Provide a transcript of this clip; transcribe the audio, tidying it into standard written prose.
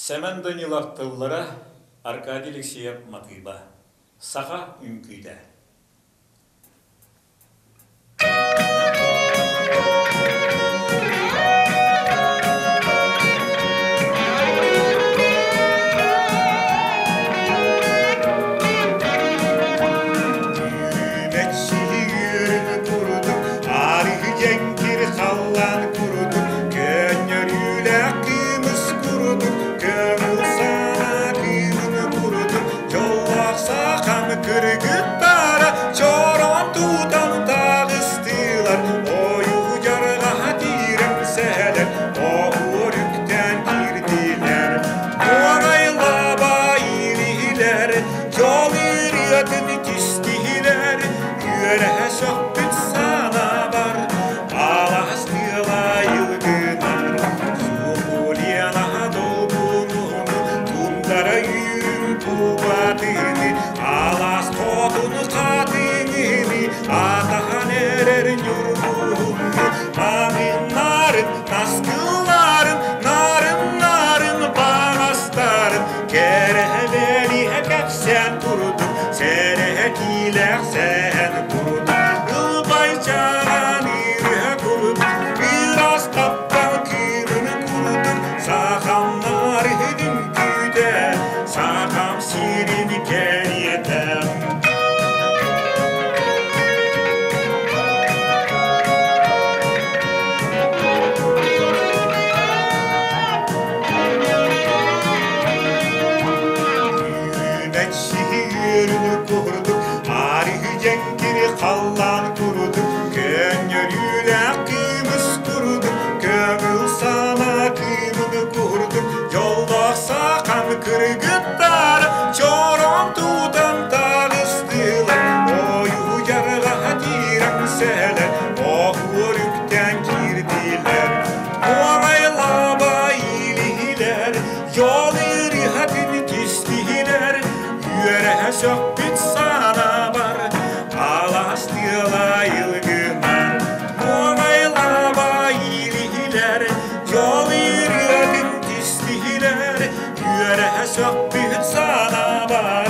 Сэмэн Данилов тыллара, Аркадий Алексеев матыыба. Саха үҥкүүтэ. Дьэҥкир халлаан курдук, көөнньөрүүлээх кыымыс курдук, көҥүл санаа кыымын курдук, дьоллоох сахам кыргыттара чороон тутан таҕыстылар, ойуу дьарҕаһа тиирэн сэһэлэр, оһуор үктээн киирдилэр. Муорайлаба иилиһилэр, дьол ырыатын тистиһилэр, үөрэһэ сөхпүт санаабар, алаас тыала йылгынар, Суопулианаһа долгунуһуну, тундара үүрүн кубатыны, алаас хотун хатыҥыны, атахан эрэр ньургуһуну, аминнарын, наскыларын, нарын-нарын баҕастарын, кэрэһэлэриһэ кэпсээн курдук, сэрэһэ киилээх сэһэн курдук, ылбайчаан ыырыһа курдук, ыраас таптал кыымын курдук, сахам нарыһын күүтэ, сахам сирин кэриэтэ. Үүнэччиһи курдук, арыһы дьэҥкири халлаан курдук, көнньөрүүлээх кыымыс курдук, көҥүл сана кыымын курдук, дьоллоох сахан кыргыттар чороон тутан таҕыстылар, ойуу дьарҕаһа тиирэн сэлэр, оһуор үктээн киирдилэр. Муорайлаба илиһилэр, дьол ырыһатын кистиһилэр, үөрэһэ сөхпүт санаабар, алаас тыала айылгынар. Муорайлаба илиһилэр, дьол ырыатын кистиһилэр, үөрэһэ сөхпүт санаабар,